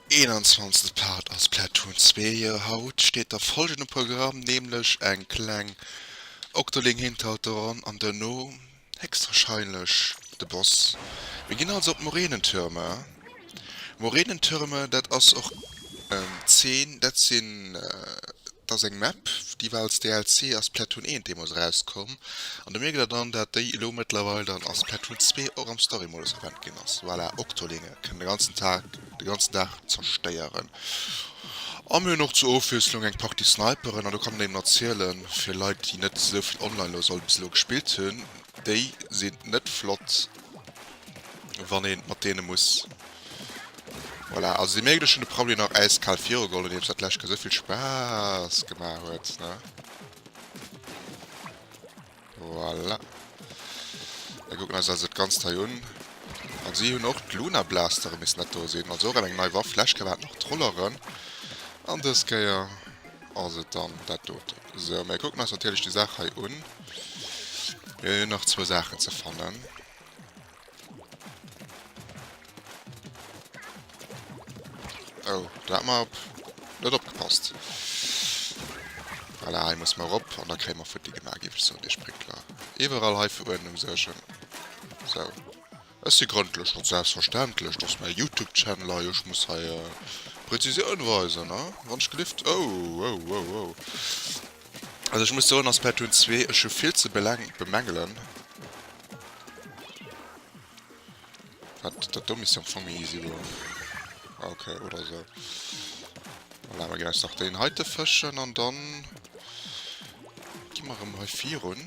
21. Part a Splatoon 2. Jo, haut steet da folgend um Programm, nämlech eng kleng Octoling Hinterhalteronn an duerno héchstwahrscheinlech de Boss. Mir ginn also op d'Moränentürme. Moränentürme, dat ass och Zeen, dat sinn, dat ass eng Map, déi war als DLC a Splatoon 1 deemools erauskomm. An do mierkt der dann, dat déi elo mëttlerweil dann a Splatoon 2 och am Story-Modus erwänt ginn ass. Voilà, Octolinge kënnen de ganzen Tag, de ganzen Dag zerstéieren. A mir hunn och zur Ofwiesslung eng Partie Sniperen, an do kann een eben erzielen, fir Leit, déi net esou vill online elo soll bis elo gespillt hunn, déi sinn net flott, wann een mat deene muss. Voilà, also dir mierkt, ech hunn de Probli nach äiskal virugeholl, nodeems dat d'lescht Kéier esou vill Spaass gemaach huet, ne? Voilà. Mir kucken eis also dat Ganzt hei un. An si hunn och d'Luna Blastere missten dat do sinn. Also och eng nei Waff. Lescht Kéier waren et nach d'Rolleren. An dës Kéier ass et dann dat doten. Sou, mir kucken eis natierlech déi Saach hei un. Mir hunn nach zwou Saachen ze fannen. Oh, da hat mer net opgepasst. Voilà, hei muss mer erop an da kréie mer futti gemaach, géif ech soen. Dir Sprinkler. Iwwerall hei fir Uerdnung suergen. Sou. Ech si grëndlech, an selbstverständlech, dat ass mäi Youtube-Channel hei, ech muss hei Präzisioun weisen, ne? Wann ech gelift. Oh, oh, oh, oh. Also ech muss soen, a Splatoon 2, ech hu vill ze bemängelen. Wat, dat do misst jo am Fong méi easy goen. Okay, oder sou. Voilà, mir ginn eis nach deen heite fëschen an dann gi mer erëm hei virun.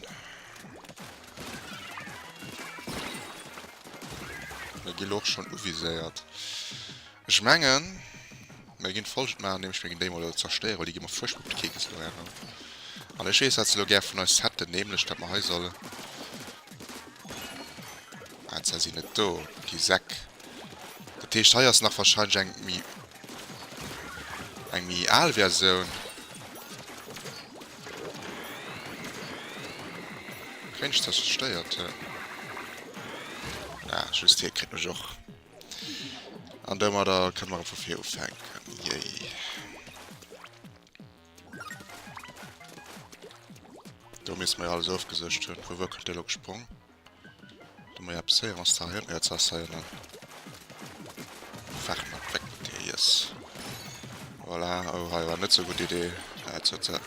Mir gi lo och schonn uviséiert. Ech mengen, mir ginn folgend maachen, nämlech mir ginn déi mol elo zerstéieren, well déi gi mer fuerchtbar op de Kekes elo herno. An ech weess, wat se elo gär vun eis hätten, nämlech dat mer hei solle. Ah, zwar sinn net do, déi Säck. Dat heescht, hei ass nach wahrscheinlech eng méi eng méi al Versioun. Kréien ech zerstéiert? Ah, just hie kritt mech och. An domadder kënne mer erëm vu vir ufänken. Yay. Do misste mer jo alles ofgesécht hunn. Vu wou kënnt dee lo gesprong? Do mer jo eppes héieren. Ass dat hei ënnen? Jo, dat ass hei ënnen. Fach mat, weg mat dir, yes. Voilà, oh, hei war net sou gutt Idee. Ah, zo, zo.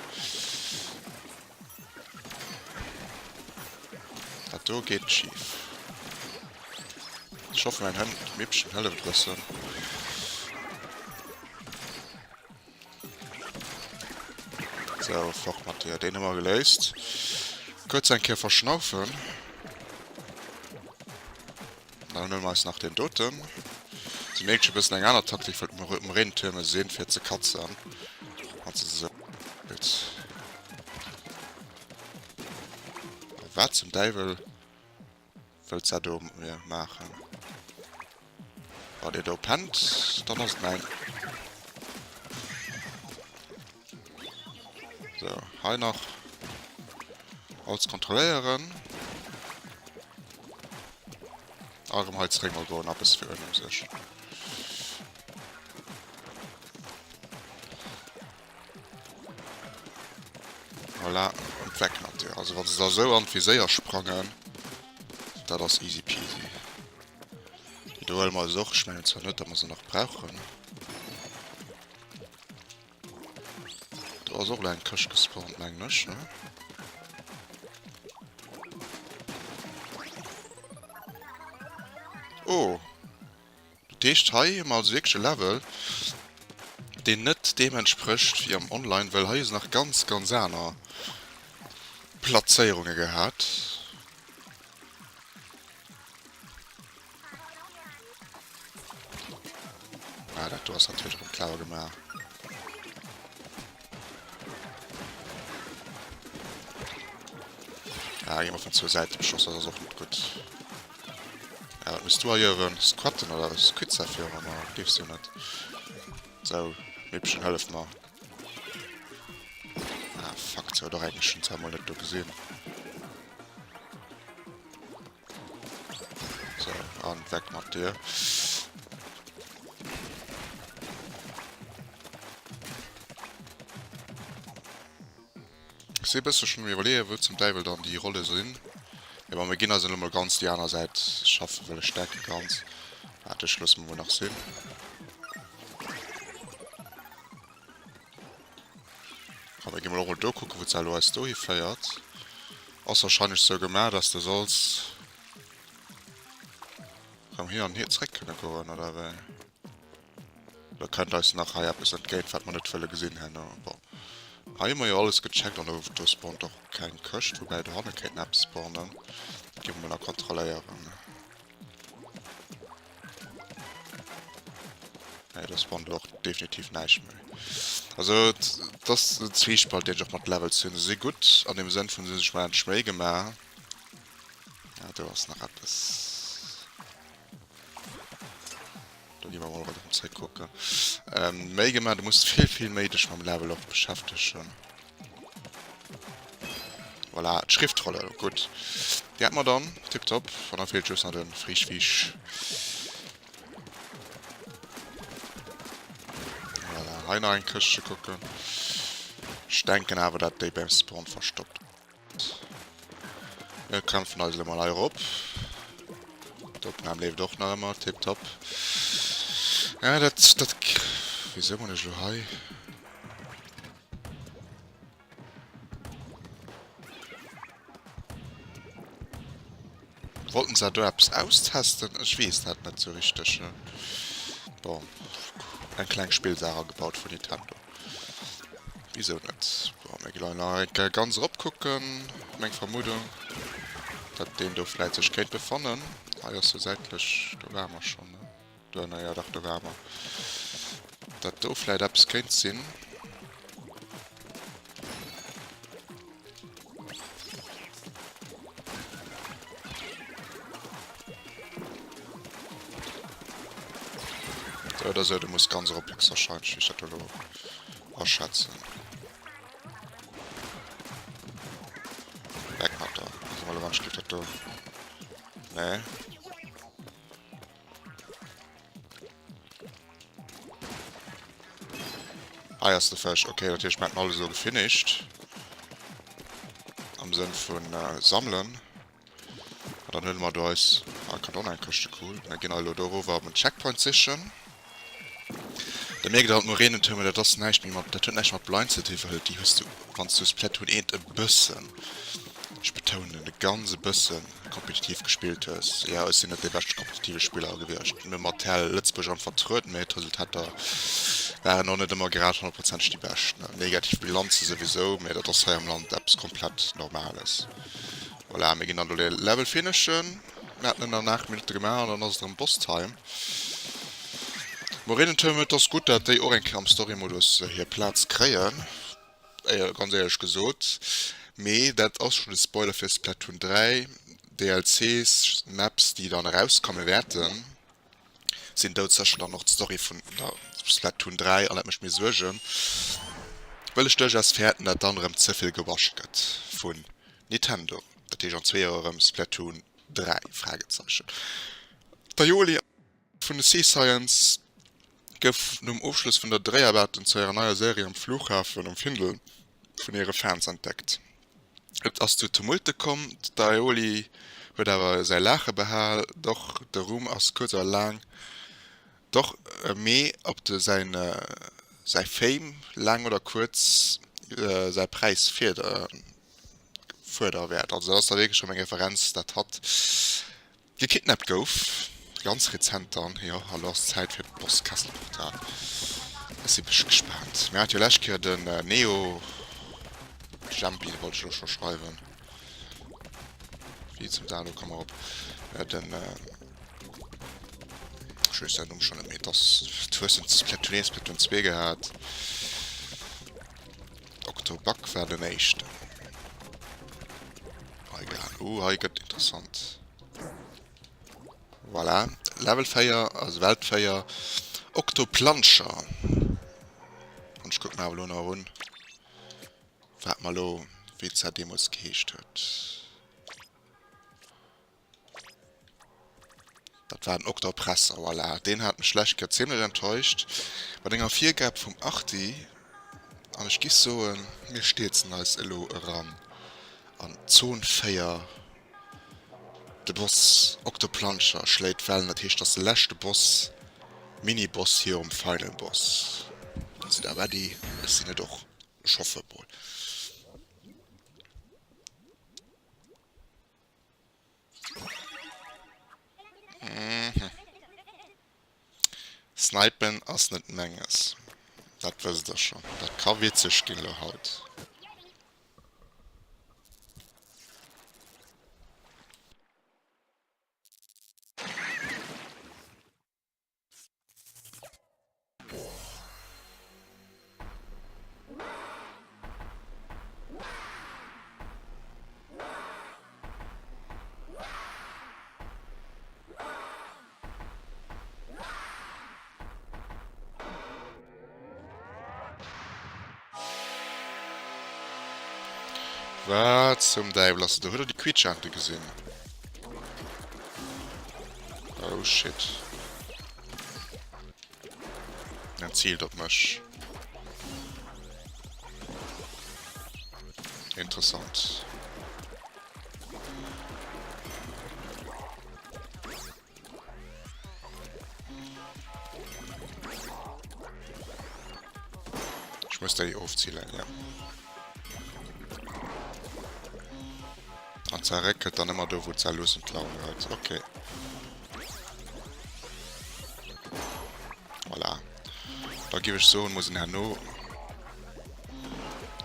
Dat do geet schif. Ech hoffen, mäin Hënn, Mippchen hëlleft e bëssen. Sou, fort mat dir. Deen hu mer geléist. Kuerz eng Kéier verschnaufen. Dann huele mer eis nach deen doten. Dir mierkt scho, bëssen eng aner Taktik, well et Moräntürme sinn, fir ze katzen. Wann se sou. Wat zum Däiwel wëllt se do mat mir maachen? Wann dir do pennt, dann ass et mäin. So, hei nach alles kontrolléieren. A erëm hei zeréck mol goen, eppes fir Uerdnung sech. Voilà, und weg mat dir. Also wann se da sou an d'Viséier sprangen, dat ass easy peasy. Déi do huele mer eis och. Ech mengen zwar net, datt mer se nach brauchen. Do ass och elo eng Këscht gespawnt, mengen ech, ne? Oh! Dat heescht, hei hu mer also wierklech e Level, deen net deem entsprécht wéi am Online, well hei hu se nach ganz, ganz aner Plazéierunge gehat. Ah, dat do ass natierlech erëm clever gemaach. Ah, gi mer vun zwou Säite beschoss, dat ass och net gutt. Ah, wat muss du hei uewen? Squatten oder Squidsa fir och ëmmer? Dierfs jo net. Sou, Meebchen, hëllef mer. Ah, fuck, zou, doch eng, ech hunn zwar mol net do gesinn. Sou, an weg mat dir. si e bësse schonn um Iwwerleeën, wou zum Däiwel dann déi Rolle sinn. Mee bon, mir ginn eis elo mol ganz déi aner Säit schaffen, well ech denke ganz. Waart, ech loosse mer mol nach sinn. Komm, mir gi mol och mol do kucken, wou d'Sail elo eis dohi féiert. Ass warscheinlech sou gemaach, dass de solls rëm hin an hier zréck kënne goen, oder wéi? Oder kënnt eis nach hei eppes entgéint, wat mer net wëlle gesinn herno? Bon, hei hu mer jo alles gecheckt an do spawnt och keng Këscht, woubäi dohanne kéint eppes spawnen. Dat gi mer mol nach kontrolléieren. Nee, do spawnt elo och definitiv näischt méi. Also, et ass en Zwiespalt, deen ech och mat Levels hunn. Se si gutt an deem Sënn vun, se hu sech mol endlech Méi gemaach. Ah, do ass nach eppes. Do gi mer mol erëm zréck kucken. Ähm, méi gemaach, du muss vill, vill méi dech mam Level och beschäftegen. Voilà, d'Schriftrolle, gutt. Déi hätte mer dann, tipptopp. An da feelt just nach de Frischfisch. Voilà, hei nach eng Këschtche kucken. Ech denken awer, dat déi beim Spawn verstoppt. Mir kämpfen eis elo mol hei erop. D'Opnahm leeft och nach ëmmer tiptop. Ja, dat, dat, wieso mun ech elo hei? Wollten se do eppes austesten? Ech weess dat net sou richteg. Bon, eng kleng Spillsaach agebaut vun Nintendo. Wisou net? Bon, mir ginn nach eng Kéier ganz erop kucken. Meng Vermuddung, datt deen do vläit sech kéint befannen. Hei ass jo säitlech, do ware mer schonn, ne? Do, jo dach, do ware mer. Datt do vläit eppes kéint sinn. Sou oder sou, du muss ganz erop höchstwahrscheinlech, wéi ech dat elo aschätzen. Weg mat der. Also mal wann ich dat do. Nee. Hei ass de Fësch. Okay, dat heescht, mir hätten alles elo gefinished. Am Sënn vun äh, sammelen. An dann huele mer do eis... Ah, kann och nach eng Këschte, cool. Mir ginn elo do erower op en Checkpoint sichen. Da mierkt der halt, Murenentürme, dat ass näischt méi mat, dat huet näischt mat Blind ze di, well déi hues du, wann s du Splatoon 1 e bëssen, ech betounen, e ganz e bëssen kompetitiv gespillt hues. Jo, ech sinn net dee beschte kompetitive Spiller gewiescht. Mir hu Mattel Lëtzebuerg erëm vertrueden, mee d'Resultater waren och net ëmmer grad honnertprozenteg déi bescht. Negativ Bilanze souwisou, mee dat ass hei am Land eppes komplett Normales. Voilà, mir ginn dann do de Level finishen. Mir haten en an 8 Minutte gemaach an dann ass et erëm Boss Time. Morenentürme, et ass gutt, dat déi och eng Kéier am Story-Modus hir Plaz kréien, ganz éierlech gesot. Mee dat ass schonn de Spoiler fir Splatoon 3, DLCs, Maps, déi dann erauskomme wäerten. sinn doudsécher dann och d'Story vun der Splatoon 3 an dat mécht mir Suergen, wëll ech duerchaus fäerten, dat dann erëm ze vill gerusht gëtt vun Nintendo. Dat heescht an zwee Joer erëm Splatoon 3? Fragezeichen. D'Aioli vun de Sea Science gouf nom Ofschluss vun der Dréiaarbechten zu hirer neier Serie am Flughafen um Findel vun hire Fans entdeckt. Et ass zu Tumulte komm, d'Aioli huet awer säi Laache behal, doch de Ruhm ass kuerz oder laang, doch mee op de säin säi Fame laang oder kuerz säi Präis fuerdere wäert. Also dat ass da wierklech erëm eng Referenz, dat hatt Gekidnappt gouf, ganz rezent dann, jo, elo ass Zäit fir d'Boss-Kessel-Portal. Ech si bëssche gespaant. Mir hate jo lescht Kéier den Neo Jempi, wollt ech elo scho schreiwen, wéi zum Dalo komm mer op den, ech weess säin Numm schonn net méi, et ass, du hues en Splatoon 1, Splatoon 2 gehat, Octobuck war den éischten. Egal. Uh, hei gëtt interessant. Voilà. Level 4, also Welt 4. Octoplanscher. An ech kucken awer elo nach un, wat mer elo, wéi d'Zäit deemools geheescht huet. Dat war den Octopressor, voilà. Deen hat mech lescht Kéier zimlech enttäuscht. Mat enger Virgab vum Arti. An ech giff soen, mir stierzen eis elo eran an d'Zon 4. De Boss Octopluncher schléit Wellen, dat heescht ass de leschte Boss, Mini-Boss virum Final Boss. Sidd der ready? Ech sinn et och. Ech hoffe mol. Mhm. Snipen ass net menges. Dat wësst der schon. Dat ka witzeg ginn elo haut. Wat zum Däiwel ass dat do? Huet der déi Quietscheente gesinn? Oh shit. En zielt op mech. Interessant. Ich muss da hier ofzielen, ja. An zerréckelt dann ëmmer do, wou d'Sel lues un d'Laun huet. Okay. Voilà. Da géif ech soen, muss en herno...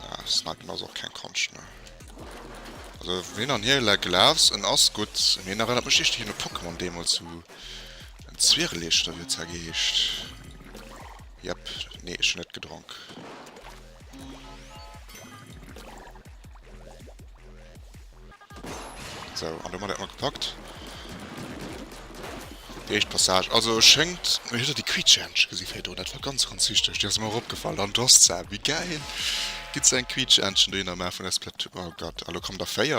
Ah, snipen ass och keng Konscht, ne? Also, wien an hir gelaf, en ass gutt. Mee en erënnert mech richtig un e Pokémon deemools, wou en Zwirrelicht, oder wéi huet se geheescht? Jep, nee, ech hunn net gedronk. Sou, an domat hätte mer gepackt. Déi éischt Passage. Also schéngt, mir huet der déi Quietscheentchen gesi virdrun, dat war ganz, ganz wichteg, déi ass mer och opgefall. An do ass se, wéi gäil! Gitt se eng Quietscheentchen dohinner maachen vun der Splatoon. Oh Gott, a lo kommen der 4.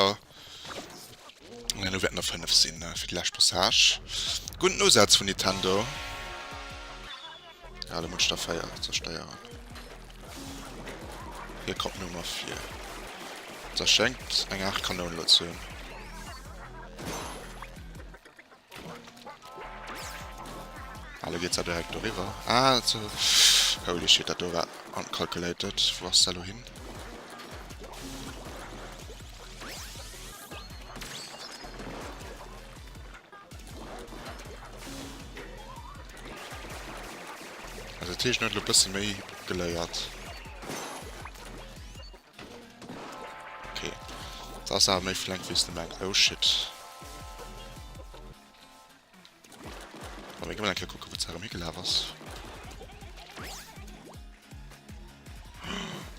An herno wäerten der 5 sinn fir déi lescht Passage. Gudden Usaz vun Nintendo. Ja, lo muss ech der 4 zerstéieren. Hier kommt Nummer 4. Das schenkt eng Art Kanoun lo ze hunn. Ah, lo geht's ja direkt doriwwer. Ah, so. Holy shit, dat do war uncalculated. Wo ass der lo hin? Also dat heescht, en huet elo e bësse méi geléiert. Okay. Dat ass awer méi flenk, wéi s de mengs. Oh shit. Bon, mir ginn mol eng Kéier kucken, wou d'Saach erëm higelaf ass.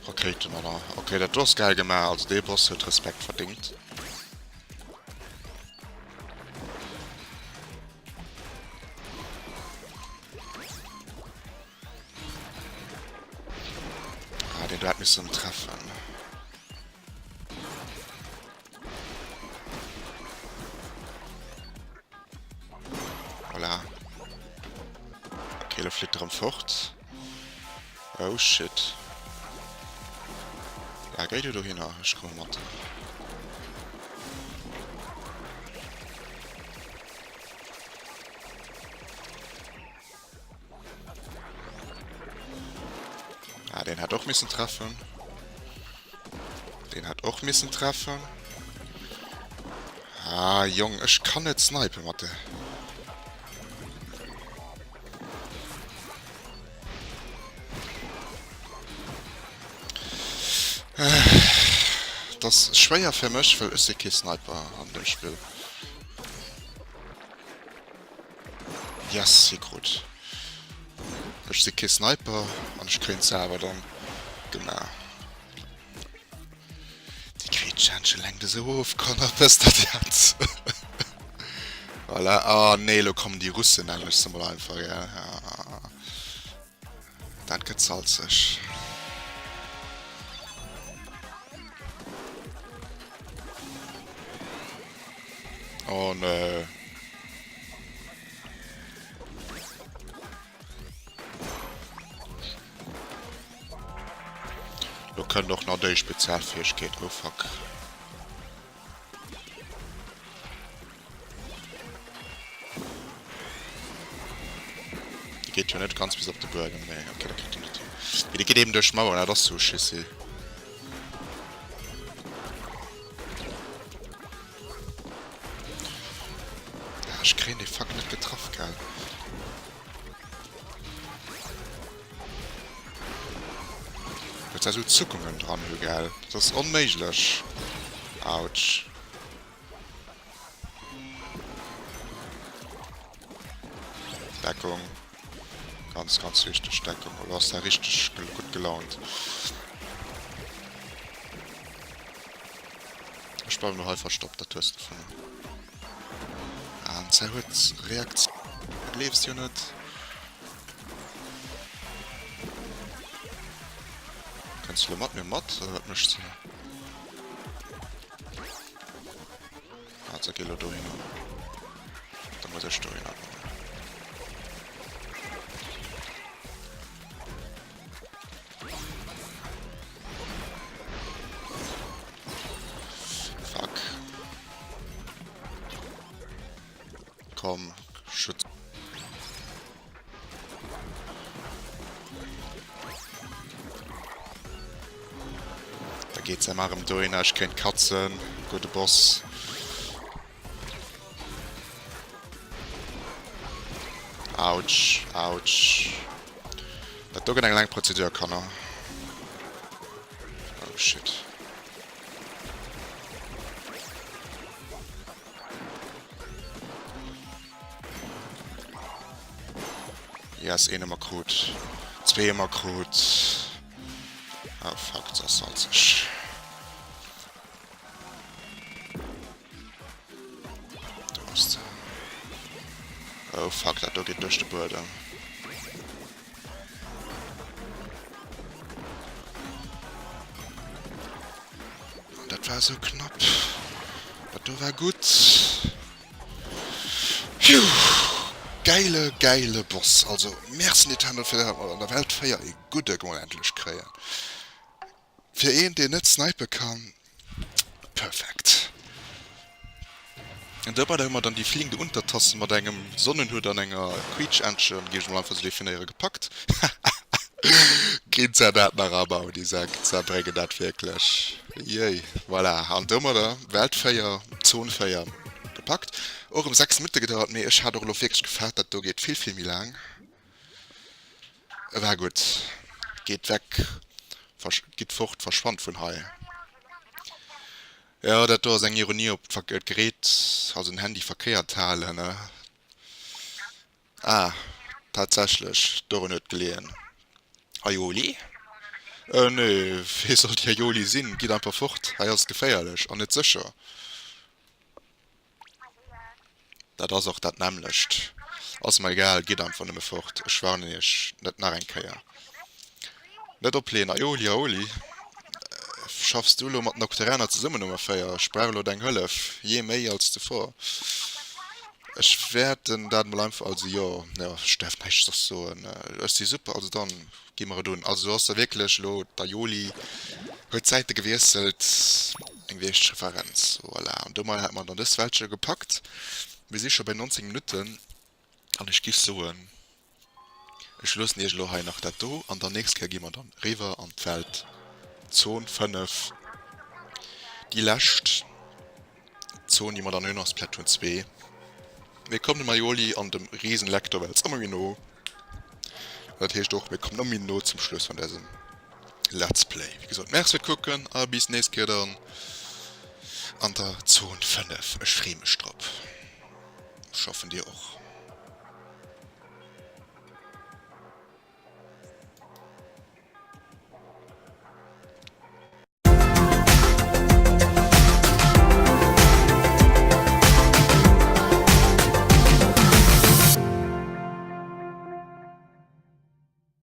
Rakéiten, oder? Okay, dat do ass geil gemaach. Also dee Boss huet Respekt verdingt. Ah, den do hat missen treffen. Voilà. Okay, lo flitt erëm fort. Oh shit. Ja, géi du dohinner, ech komme mat. Ah, den hat och missen treffen. Den hat och missen treffen. Ah, Jong, ech kann net snipen mat de. Das ass schwéier fir mech, well ech si kee Sniper an dem Spill. Yes, hie krut. Ech si kee Sniper an ech kréien se awer dann gemaach. Déi Quietscheentche lenkt esou of, Connor, wësst der dat? Voilà. Ah nee, lo kommen déi Russen, nennen ech se mol einfach, gell. Ah. Dat gëtt salzeg. Oh nee. kënnt och nach déi Spezialfäegkeet. Oh fuck. Déi geet jo net ganz bis op de Buedem. Nee, okay, da kritt en net hin. Mee déi geet eben duerch d'Mauer, dat ass sou schissi. Ah, ech kréien dee fuck net getraff, gell. Well se esou Zuckungen dran hu, gell. Dat ass onméiglech. Autsch. Deckung. Ganz, ganz wichteg, Deckung. Elo ass der richteg gutt gelaunt. Ech bleiwen elo hei verstoppt, dat hues de dovunner. Ah, se huet Reaktioun. Dat gleefs jo net. Kënns du elo mat mir mat, oder wat méchs de? Ah, se geet elo dohinner. Da muss ech dohinner goen. Fuck. Komm, Schutz. Da geet se emmer erëm dohinner. Ech kéint katzen. Gudde Boss. Autsch, autsch. Dat do gëtt eng laang Prozedur, Kanner. Oh shit. Yes, een hu mer krut. Zwee hu mer krut. Oh fuck, et ass salzeg. Do ass se. Oh fuck, dat do geet duerch de Buedem. Dat war sou knapp. Dat do war gutt. Phew. Geile, geile Boss. Also, merci Nintendo fir dat mer an der Welt 4 ee gudde mol endlech kréien. Fir een deen net snipen kann, perfekt. An dobäi hu mer dann déi fliegende Untertassen mat engem Sonnenhutt an enger Quietschentchen, géif ech mol einfach sou definéieren, gepackt. Ginn se dat nach abauen, déi Säck? Se bréngen dat wierklech. Jéi. Voilà, an domadder Welt 4, Zon 4 gepackt. Och erëm 6 Minutte gedauert, mee ech hat och elo wierklech gefaart, dat do geet vill, vill méi laang. War gutt. Geet weg, gitt fort, verschwannt vun hei. Jo, dat do ass eng Ironie op d'Gerät, also den Handy verkéiert halen, ne? Ah, tatsächlech, dorun huet geleeën. Aioli? Äh, nee, wee soll déi Aioli sinn? Gitt einfach fort, hei ass et geféierlech an net sécher. Dat ass och dat nämmlecht. Ass mer egal, gitt einfach nëmme fort. Ech warnen iech net nach eng Kéier. Net opleeën, Aioli, Aoli, schaffs du elo mat den Octeraner zesummen, Nummer 4? Ech brauch elo deng Hëllef, jee méi als zuvor. Ech wäerten dat mol einfach als e Jo, jo, ech däerf näischt soss soen, ech si super, also dann gi mer et un. Also do ass da wierklech elo, d'Aioli huet d'Säite gewiesselt, eng wierklech Referenz, voilà. An domadder hätte mer dann dës Welt scho gepackt. Mir si scho bei 19 Minutten an ech giff soen, Ech loossen iech elo hei nach dat do an dann nächst Kéier gi mer dann riwwer an d'Welt Zon 5. Déi lescht Zon déi mer dann hunn ass Splatoon 2. Mir kommen dem Aioli an dem Riesenlektorwels ëmmer méi no. An dat heescht och mir kommen ëmmer méi no zum Schluss vun dësem Let's Play. Wéi gesot, Merci fir d'Kucken a bis nächst Kéier dann an der Zon 5. Ech free mech drop. Ech hoffen dir och.